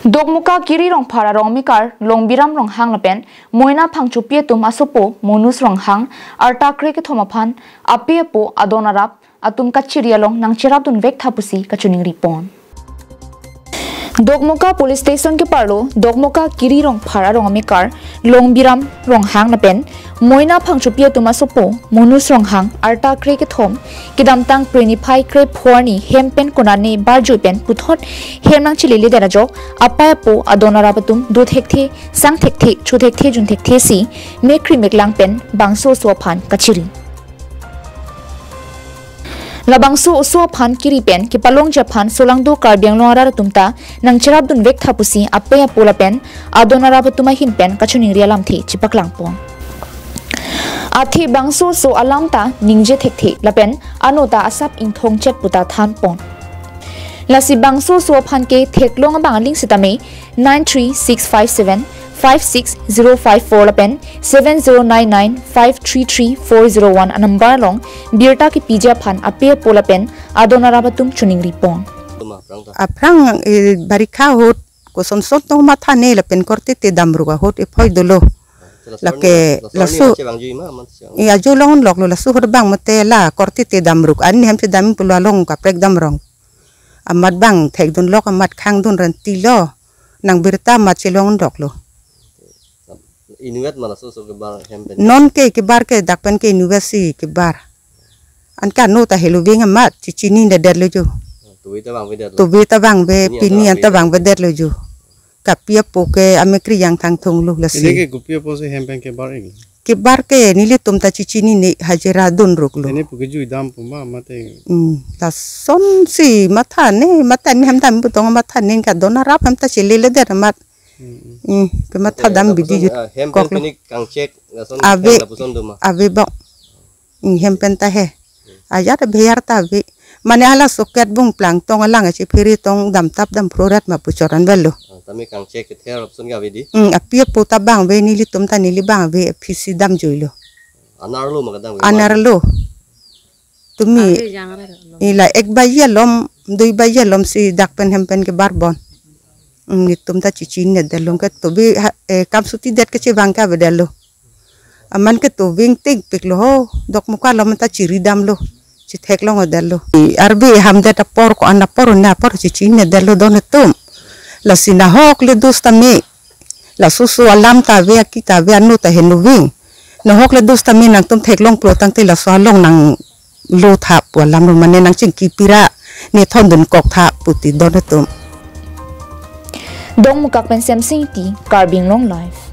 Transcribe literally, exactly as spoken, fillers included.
Dokmoka Kiri Rongphar arong amekar Longbiram Ronghang lapen Moina Phangchopi atum asopo Monus Ronghang arta kre kethom aphan ape apo adon arap atum kachiri along nangcherapdun vektha pusi kachiningri pon. Dokmoka Police Station keparlo Dokmoka Kiri Rongphar arong amekar Longbiram Ronghang lapen Moina Phangchopi atum asopo Monus Ronghang arta kre kethom kedamtang Phre niphai kre pho arni hem pen konane barjui pen puthot hem nangchelele det ajok apai apo adon arap atum do thekthe, sang thekthe, cho thekthe, jun thekthe si mekri meklang pen bangso oso aphan kachiri. Labangso oso aphan kiri pen kepalongji aphan solangdo Karbi Anglong arat atum ta nangcherapdun vektha pusi apai apo lapen adon arap atum ahin pen kachiningri alamthe chepaklang pon. Athe bangso oso alam ta ningje thekthe lapen ano ta asap ingthong chet puta than pon. Lasi bangso oso aphan ke theklong abang aling sitame nine three six five seven five six zero five four lapen seven zero nine nine five three three four zero one anumber along birta kepiji aphan ape apo lapen adon arap atum chiningri pon. Aphrang, eh, barikha ahut kosonson tong matha ne lapen korte te damruk ahut ephoi dolo. Lake laso, eh, ajo long loklo, laso ahut bang mate la korte te damruk an hem te dam pulo along kaprek damrong. Amat bang thekdun lok amat khangdun ranti lo. Nang birta amat chelong doklo. Inutvet ma laso oso kebar hem pen? Non ke kebar ke dak pen ke inutvet si kebar. Anke ano ta helo veng amat chechinine detlo jo. Tobi ta vangve detlo. Tobi ta vangve, pini an ta vangve detlo jo. Kapi apo ke amekri yang thangthong lo lasi. Ini ke kopi apo si hem pen kebar ik? Kebar ke nelitum ta chechinine, hajira dunruk lo. Ini pu kejui dam pu ma mate. Hmm, lason si matha ne, matha ne hem dam pu tong matha ne, ka adon arap hem ta chelele det amat. Hmm, hmm. Hmm, ke matha dam bidi jut. Hem pen koklo. Pini kangchek lason ave, hem lapuson do ma? Ave bok. Hmm, hem pen ta he. Ajat bheyar ta ave. Mane hala soket bung plang tong alang achi phiri tong dam tap dam phroret ma puchot an velo. Ah, tame kangchek kether lapuson ke ave di? Hmm, api apo ta vangve, nelitum ta neli vangve, aphi si damjuilo. Anar lo ma kedam? Anar lo. Tumi. Ave jang re lo. Ila ek baji alom, dui baji alom si dak pen hem pen kebar bon. Hmm, nelitum ta chechinine detlo ke tobi ha, eh, kam suti det kechevang ke ave detlo. Aman ke tobi ingting piklo ho, Dokmoka alom ta chiri damlo. Chetheklong detlo. I arve ham det apor ko-an apor ne apor chechinine detlo don atum. Lasi nahok le dos tame. Laso oso alam ta ave, aki ta ave, ano ta heno veng. Nahok le dos tame nangtum theklong pulo tangte laso along nanglo tha pu alam lo mane nangchingki pira ne thondun kok tha puti don atum. Dokmoka pen Semsing Ingti, Karbi Anglong Live.